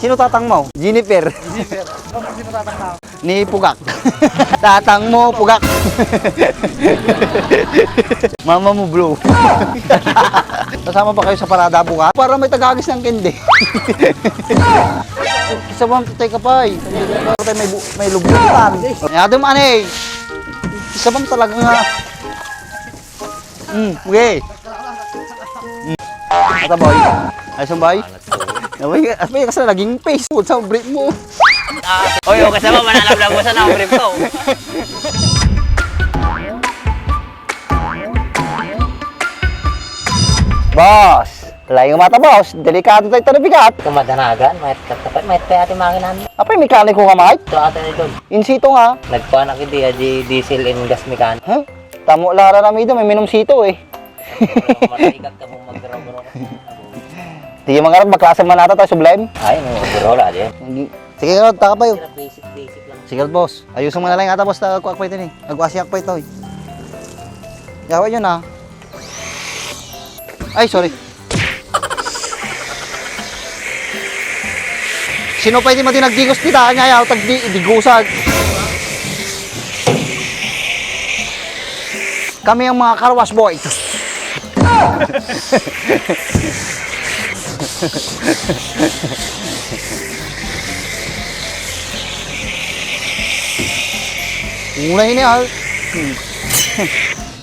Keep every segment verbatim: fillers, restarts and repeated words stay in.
Sino tatang mo? Jennifer. Jennifer. Ikaw, sino tatang mo? Ni Pugak. Tatang mo, Pugak. Mama mo, Blue. Kasama pa kayo sa parada bukas? Para may tagaagis ng kendi. Isa ba ang tatay ka pa eh? Para tayo may bu-, may lubutan. Ay, Adam, anay. Isa ba talaga nga? Mm, okay. Mm. Ata, boy. Ayos ang, boy. Abay, abay, kasi naging Facebook sa brief mo. Ah, oy, okay, sama, mananablag mo sa nang brief ko. Boss, layo mata, boss. Delikado tayo, ito na bigat. Kumadanagan, mayat katapat, mayat kaya ati makinan. Apay, mekaniko ka, Mike? Ito ata ni Dol. Insito nga. Nagkuhan ako di, di diesel and gas mechanic. Huh? Tamo lara na mido, may minum sito eh. Matigat ka mong magrogro. Sige, mangarap, maklase man ata tayo, sublime. Ay, no, overall, ah, di. Sige, Rod, taka pa yun. Basic, basic lang. Sige, boss. Ayusin mo na lang ata, boss, ta kuha pa ito ni. Nagwasiak pa ito eh. Yawa yun ah. Ay, sorry. Sino pa iti madi nagdigos ti daan niya? Ayaw, tagdi-, digusan. Kami ang mga car wash boy. Ulay niya, ah.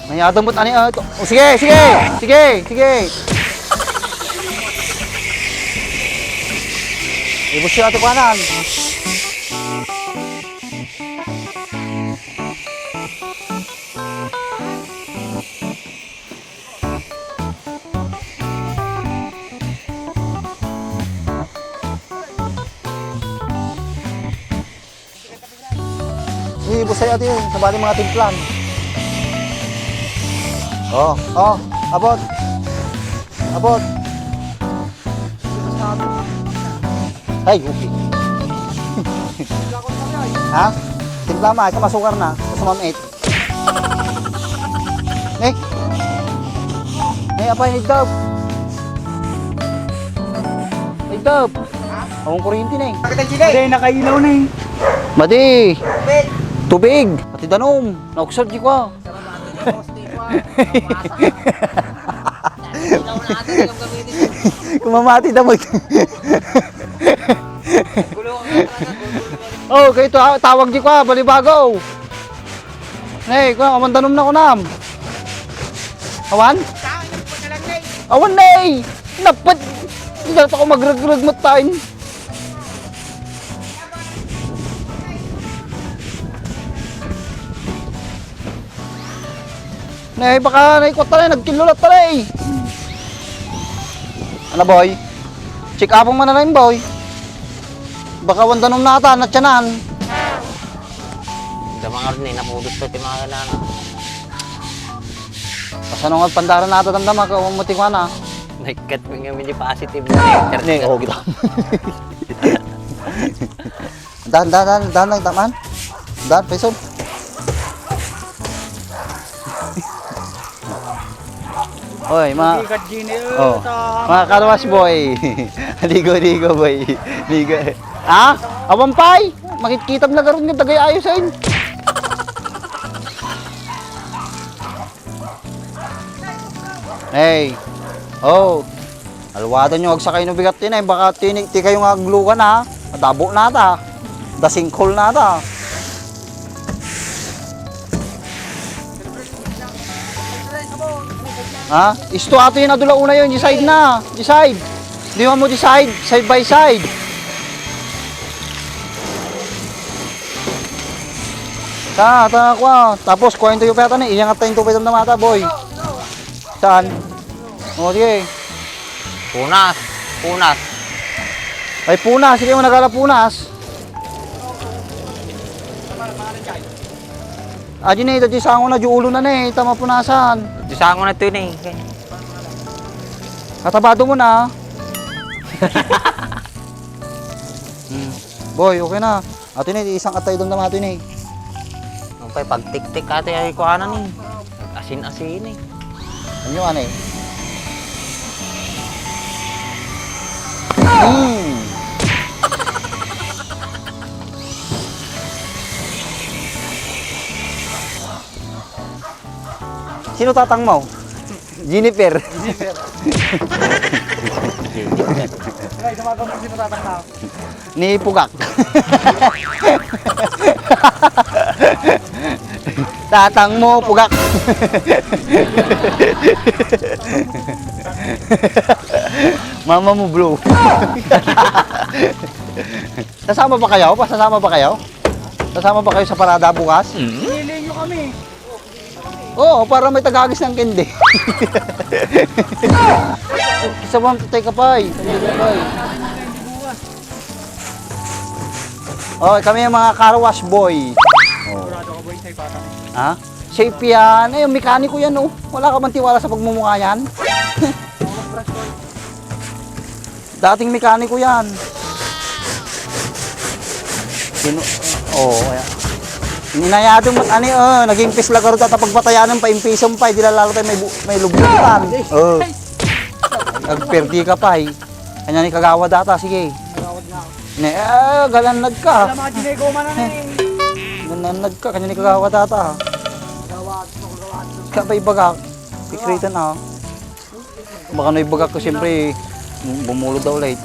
May adamot ani, ah, ito. O, sige, sige! Sige, sige! Ibus yung ato kanan. Ibusay ati, sabali mga timplan. Oh, oh, abot. Abot. Ay, okay. Ha? Timpla ma, ito masukar na. Gusto mo, mate? Eh? Eh, apay, nigdap. Nigdap. Ang kuryente na eh. Madi, nakailaw na eh. Madi. Tubig. Pati danum. Nauksad di ko ah. Kumamati na mag- Oh, kay ta-, tawag di ko ah, balibago. Nay, kuna, awan danum na kunam. Awan? Awan, nay! Napad! Di na ako magregreg mo time. Nay, baka naikot ta na, nagkilulat ta na eh. Ano, boy? Check up mo na lang, boy. Baka awan danum na ata, natyanan. Damang ni, napudot pa ti mga kinana. Kasano nga pandaran na ata damdama, ka umuti ko na. Nagkat mo nga, medyo positive na. Ne, oh, kita. Dan, dan, dan, dan lang, taman. Dan, peso. Oy, mga, oh, mga car wash boy. Ligo, ligo, boy. Ligo. Ha? Awan pay? Makitkitam na garod nga tagay ayosen. Hey. Oh. Aluwadan nyo, agsakay no bigat din eh. Baka tini-, ti kayo nga aglugan ha. Madabo na ta. Dasingkol na ta. Ha? Isto ato yun, adula una yun. Decide na. Decide. Di mo mo decide. Side by side. Ta, ta, kwa. Tapos, kwa yung tuyo pa yata na. Iyangat tayong tupay ng mata, boy. Saan? O, sige. Punas. Punas. Ay, punas. Sige mo, nagala punas. Adi na, ito, di sango na, di ulo na na eh. Tama punasan. Di sango na ito na eh. Katabado mo na. Hmm. Boy, okay na. Ato ni, isang atay dam dam ato ni. Ang pay pagtiktik ate ay kuana ni. Asin-asin eh. Ano, ano eh? Hmm. Sino tatang mo? Jennifer. Jennifer. Ay, sa mga sino tatang mo? Ni Pugak. Tatang mo, Pugak. Mama mo, bro. Sasama ba kayo? Sasama ba kayo? Sasama ba kayo sa parada bukas? Pinili nyo kami. Oo, para may tagaagis ng candy. Isa bang tatay ka pa eh. Tatay ka pa eh. Oh, kami yung mga car wash boy. Oh. Sigurado ka, boy, sa ipata. Ha? Safe yan. Ay, yung mekaniko yan, oh. Wala ka bang tiwala sa pagmumukha yan? Dating mekaniko yan. Sino? Oh, kaya. Inayado mo, ani, oh, naging pisla ka rin, tatapagpatayanan pa, impisom pa, eh, di lalo tayo may bu-, may lublutan. Oh. Nagperdi ka pa, eh. Kanya ni kagawad ata, sige. Kagawad nga ako. Ne, ah, galanad ka. Wala mga ginagawa man na eh. Galanad ka, kanya ni kagawad ata. Kagawad, kagawad. Kabay bagak. Sikretan, ah. Baka no ibagak ko, siyempre, bumulod daw ulit.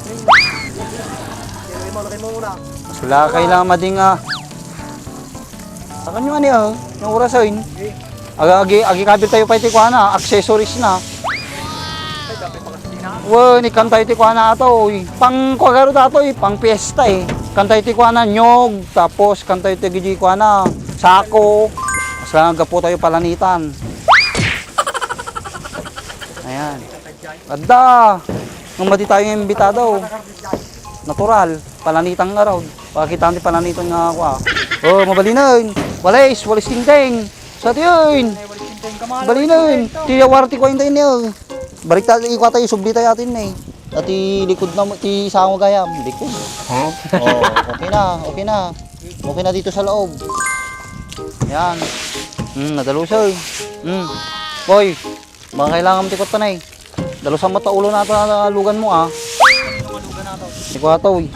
Lagay mo, lagay mo muna. Wala kailangan mading, ah. Sa kanyo, ano, ah, yung oras, oh, yun. Agi, agi, agi, kabil tayo pa iti kuana, accessories na. Wen, ikkan tayo ti kuana ato, oy. Pang kuagaro tato, oy, pang fiesta, eh. Kan tayo ti kuana, nyog, tapos kan tayo ti gigi kuana, sako. Basta gapu tayo palanitan. Ayan. Adda. Nung madi tayo yung imbitado. Natural. Palanitan nga raw. Pakita ti palanitan nga ako, ah. Oh, mabalinen. Walis, walis tingting. Sa tiyon. Mabalinen. Ti awar ti kuwain tayo niyo. Balik tayo, ikuha tayo, subli tayo atin eh. Ati likod na mo, ti sango gayam. Likod. Huh? Oh, okay na, okay na. Okay na dito sa loob. Yan. Hmm, nadalusoy. Hmm. Boy, baka kailangan mo ti kuttan eh. Dalusan mo ta ulo na ta lugan mo, ah. Ni Kuya Toy.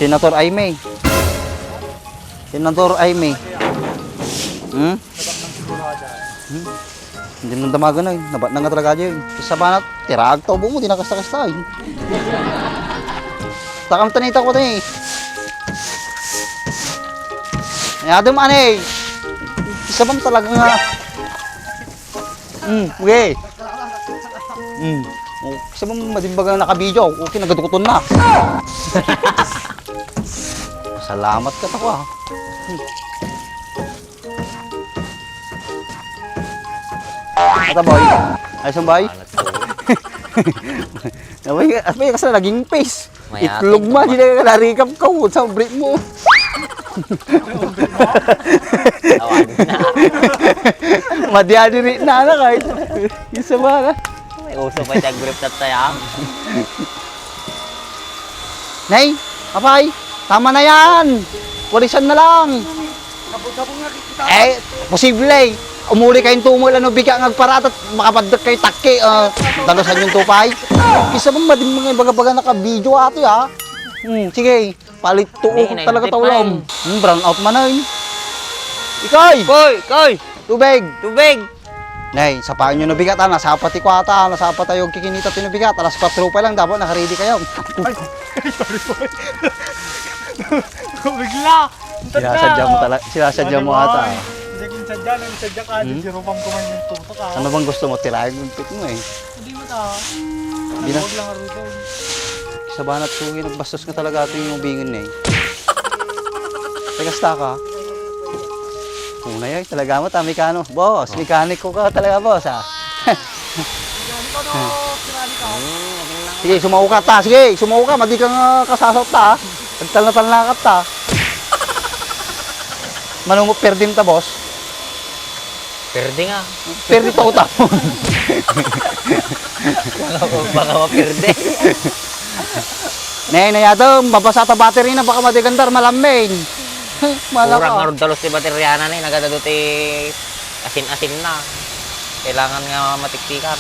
Senator Aimee. Senator Aimee. Hmm? Hmm? Hindi mo damagan na yun. Nabat na nga talaga yun. Isa ba na, tiraag ta ubo mo, di nakasta-kasta yun. Takam tanita ko tayo eh. Ay, adam, anay. Isa bang talaga nga. Hmm, okay. Hmm. Oh, sa mga madimbaga nakabidyo, okay, nagadukoton na. Salamat ka, tako, ah. Hmm. Ata, boy. Ayos ang, boy. Alat ko. Abay, abay, kasi naging face. Mayatag Itlog ka ma, pa. Di na ka narikap ka, oh, sa brief mo. Tawag na. Madya diri na, na, kahit isa ba na? May uso pa yung brief na tayo, ah. Nay, apay, tama na yan. Walisan na lang. Sabon-sabon nga kita. Eh, posible. Umuli kayong tumol, ano, bigla nga agparat at makapaddak kayo takki, ah, dalusan yung tupay. Isa bang mading mga baga-baga naka-video ate, ha? Hmm, sige, palit tuo Hindi, talaga hindi, tawlam. Pine. Hmm, brown out man, ay. Ikay! Koy! Koy! Tubig! Tubig! Nay, sapain nyo na bigat, ah. Nasapa ti kwata, ah. Nasapa tayo kikinita ti nabigat. Alas kwatro pa lang, dapat nakaready kayo. Ay, sorry po. Bigla! Sinasadya mo tala-, sinasadya mo ata, ah. Hindi ko sadya, nang sadya ka, Hmm? di rupam ko man yung tutok, ah. Ano bang gusto mo? Tirayan yung pit mo, eh. Hindi mo ta. Hindi na. Huwag lang, Ruben. Sa banat ko, nagbastos nga talaga ato yung ubingin, eh. Tagasta ka? Una yun, talaga mo, ta, mekano. Boss, Oh. mekaniko ka talaga, boss, ah. Sige, sumaukat ta. Sige, sumaukat. Madi ka nga kasasot ta, ah. Nagtalna-talnakat ta. Manungo, perdim ta, boss. Perde nga. Perde ta uta. Baka, baka maperde. Ne, ne, yadem, mabasa ta battery na, baka madigandar, malamin. Malaka. Kurang nga rod dalos ti baterya na ni, nagada do ti asin-asin na. Kailangan nga matiktikan.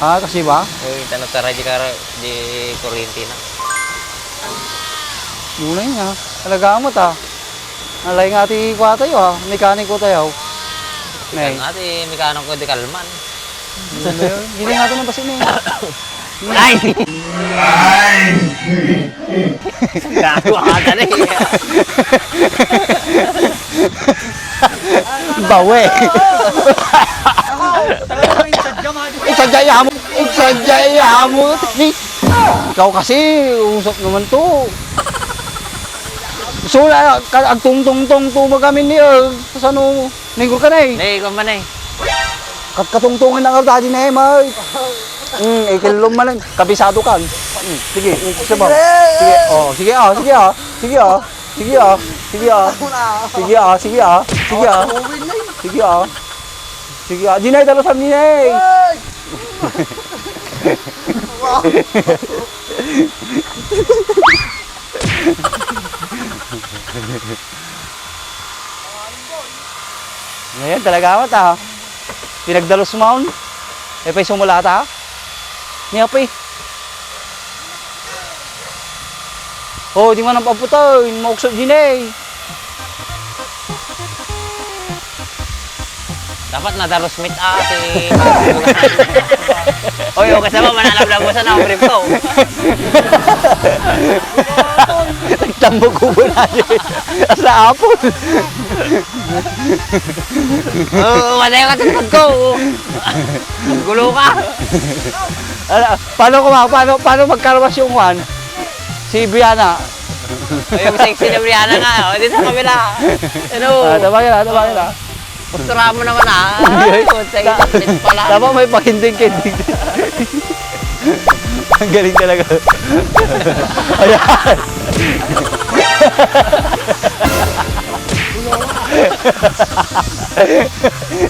Ah, kasi ba? Uy, tano tara di kara, di kuryente na. Yun na yun, ah. Talaga mo ta. Nalay nga ti kuha tayo, ah. Mekaniko tayo. Nay. Kan ati, mekaniko di kalman. Ano ba yun? Hindi nga ito ng basin eh. Ay! Gago ka na eh. Bawe. Ako, talaga rin sadya, mga Itsadya mo. Itsadya mo. Ikaw kasi, usap naman to. So, na, ka-, agtungtungtong to magamin ni, uh, sano, nigor ka na eh. Nay, ikaw man eh. Kat-, katungtungan na nga dati na eh, may. Hmm, ikilom man eh. Kabisado ka. Hmm, sige, hmm, sabaw. Sige, oh, sige ah, sige ah. Sige ah. Sige ah. Sige ah. Sige ah, sige ah. Sige ah. Sige ah. Sige ah. Dinay, dalusan, dinay. Ngayon talaga amat ah. Pinagdalus maon. E pay sumulata. Ni api. Oh, di man ang paputoy. Mauksot din eh. Dapat nadalus mit ah, si Oy, okay, sama, mananap lang mo sa number ko. Nagtambok ko ba na eh? Asa apon? Oo, wala yung katulad ko. Gulo ka. Ala, paano ko ma-, paano, paano magkarawas yung one? Si Brianna. Ay, yung sexy na Brianna nga, oh. Dito sa kabila. Hello. Ah, tabagin na, tabagin na. Postura mo naman, ah. Ay, puta, Da-, init pala. Dapat may pakinding-kinding. Ang galing talaga. Ayan.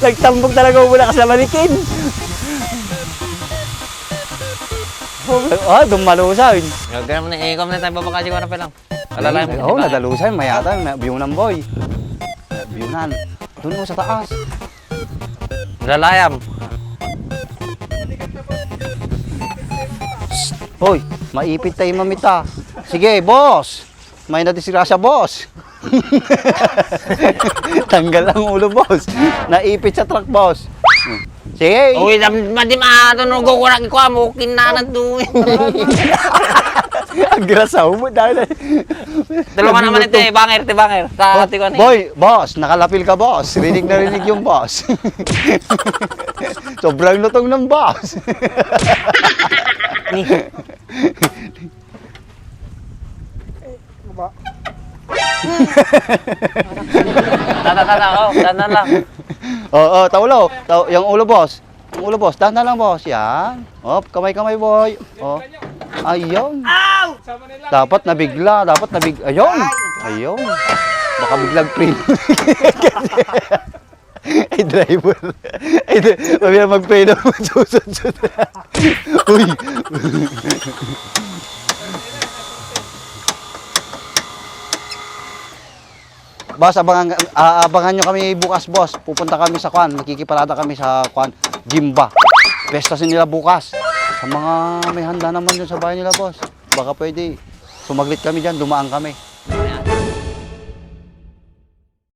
Nagtambok talaga, wala ka sa manikin. Ah, dumalusan. Huwag ka naman, eh, ikaw na tayo, babakasi ko na pa lang. Alalayan mo, oh, di ba? Nadalusan, mayata, may biyunan, boy. Biyunan. Doon mo sa taas. Lalayam. Hoy, maipit tayo mamita. Sige, boss. May nadisgrasya, boss. Tanggal ang ulo, boss. Naipit sa truck, boss. Sige. Uy, dam-, madi ma-, ano, no, go, kurang ikuha mo, kinanan to. Ang grasa mo, dahil. Tulungan naman ito, eh, banger, ito, banger. Sa ate ko, ano, eh. Boy, boss, nakalapil ka, boss. Rinig na rinig yung boss. Sobrang lutong ng boss. Ni. Tata, tata, oh, tata lang. Oo, oh, taulo. Tau-, yung ulo, boss. Yung ulo, boss. Dahan lang, boss. Yan. Op, kamay-kamay, boy. Oh. Ayun. Dapat nabigla. Dapat nabig-, ayun. Ayun. Baka biglang preno. Ay, driver. Ay, dri-, sabi na mag-preno. Susud-sud. Uy. Boss, abangan, ah, abangan nyo kami bukas, boss. Pupunta kami sa kwan, magkikiparada kami sa kwan, Gimba. Pesta sin nila bukas. Sa mga may handa naman dun sa bahay nila, boss. Baka pwede, sumaglit kami dyan, dumaan kami.